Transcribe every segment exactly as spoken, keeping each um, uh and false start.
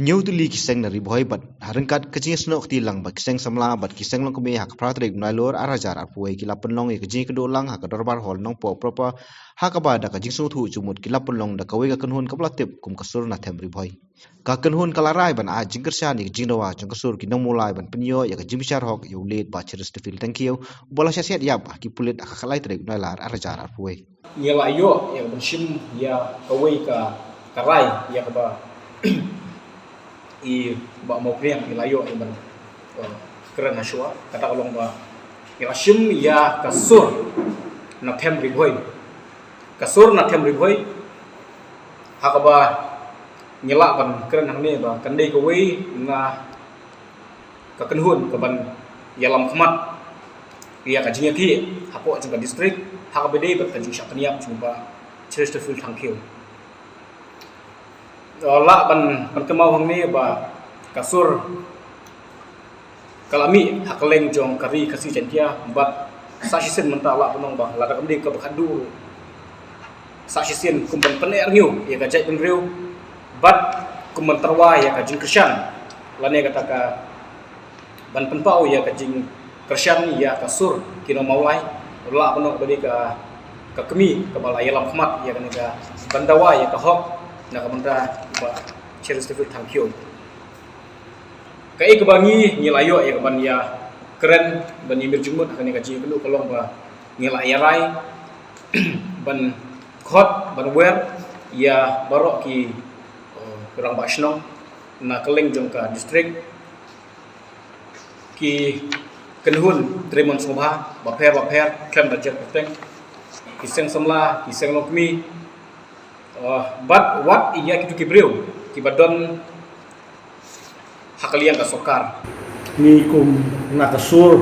Hynñiew tylli ki seng na Ri Bhoi bad ha ryngkat ka jingïasnoh kti lang bad ki seng samla bad ki seng longkmie ha ka phra tarik Nailur ar hajar arphew wei ki la pynlong ïa ka jingïakynduh lang ha ka Dorbar Hall Nongpoh Proper, ha kaba da ka jingsngewthuh jingmut ki la pynlong da kawei ka kynhun kaba la tip kum ka Sur na Them Ri Bhoi. Ka kynhun ka la rai ban ai jingkyrshan ïa ka jingdawa jong ka Sur Ki Nongmawlai ban pynïoh ïa ka jingbishar hok ïa u late Bah Chesterfield Thangkhiew, uba la shah siat ïap ha ki pulit ha ka khatlai tarik Nailur ar hajar arphew wei. Ngi la ïoh ïa ka ban shim ïa kawei ka, ka rai ïa kaba i Bah Mawphniang i la ïoh ïa ban, eh, kren ha shuwa, kata ka long ba ngi la shim ïa ka Sur na Them Ri Bhoi. Ka Sur na Them Ri Bhoi, ha kaba ngi lah ban kren hangne ba kan dei kawei na ka kynhun kaban ïalam khmat ïa ka jingïakhih hapoh jong ka district, ha kaba dei bad ka jingshah pynïap jong Bah Chesterfield Thangkhiew. Lah ban, ban kynmaw hangne ba ka Sur ka la mih ha kylleng jong ka ri Khasi Jaiñtia bad sa shisien mynta lah ban ong ba lada kam dei kaba khatduh ruh, sa shisien kum ban pyneh rngiew ïa ka jaitbynriew bad kum ban tyrwa ïa ka jingkyrshan lane kata ka ban pynpaw ïa ka jingkyrshan ïa ka Sur Ki Nongmawlai, lah ban ong ba dei ka, ka kmie kaba la ïalam khmat ïa kane ka ban dawa ïa ka hok na ka bynta Bah Chesterfield Thangkhiew. Kaei kaba ngi, ngi la ïoh ïa ka ban ïakren ban ïamir jingmut ha kane ka jingïakynduh ka long ba ngi la ïarai ban khot ban wer ïa baroh ki, eh, rangbah shnong na kylleng jong ka district, ki kynhun trei mon sngewbha bapher bapher khlem da jer kyrteng, ki seng samla, ki seng longkmie, eh, bad wat ïa kito ki briew kiba don ha ka liang ka sorkar. Ngi kum na ka Sur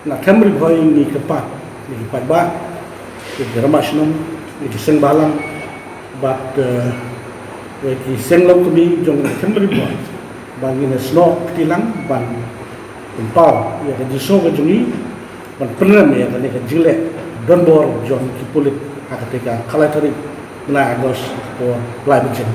na Them Ri Bhoi ngi kyrpad ïa ki paidbah, ïa ki rangbah shnong, ïa ki seng bhalang bad, eh, ïa ki seng longkmie jong na Them Ri Bhoi ba ngin ïasnoh kti lang ban pynpaw ïa ka jingsngew ka jong ngi ban pynrem ïa kane ka jingleh donbor jong ki pulit ha kata ka khatlai tarik bnai August ka por lai baje.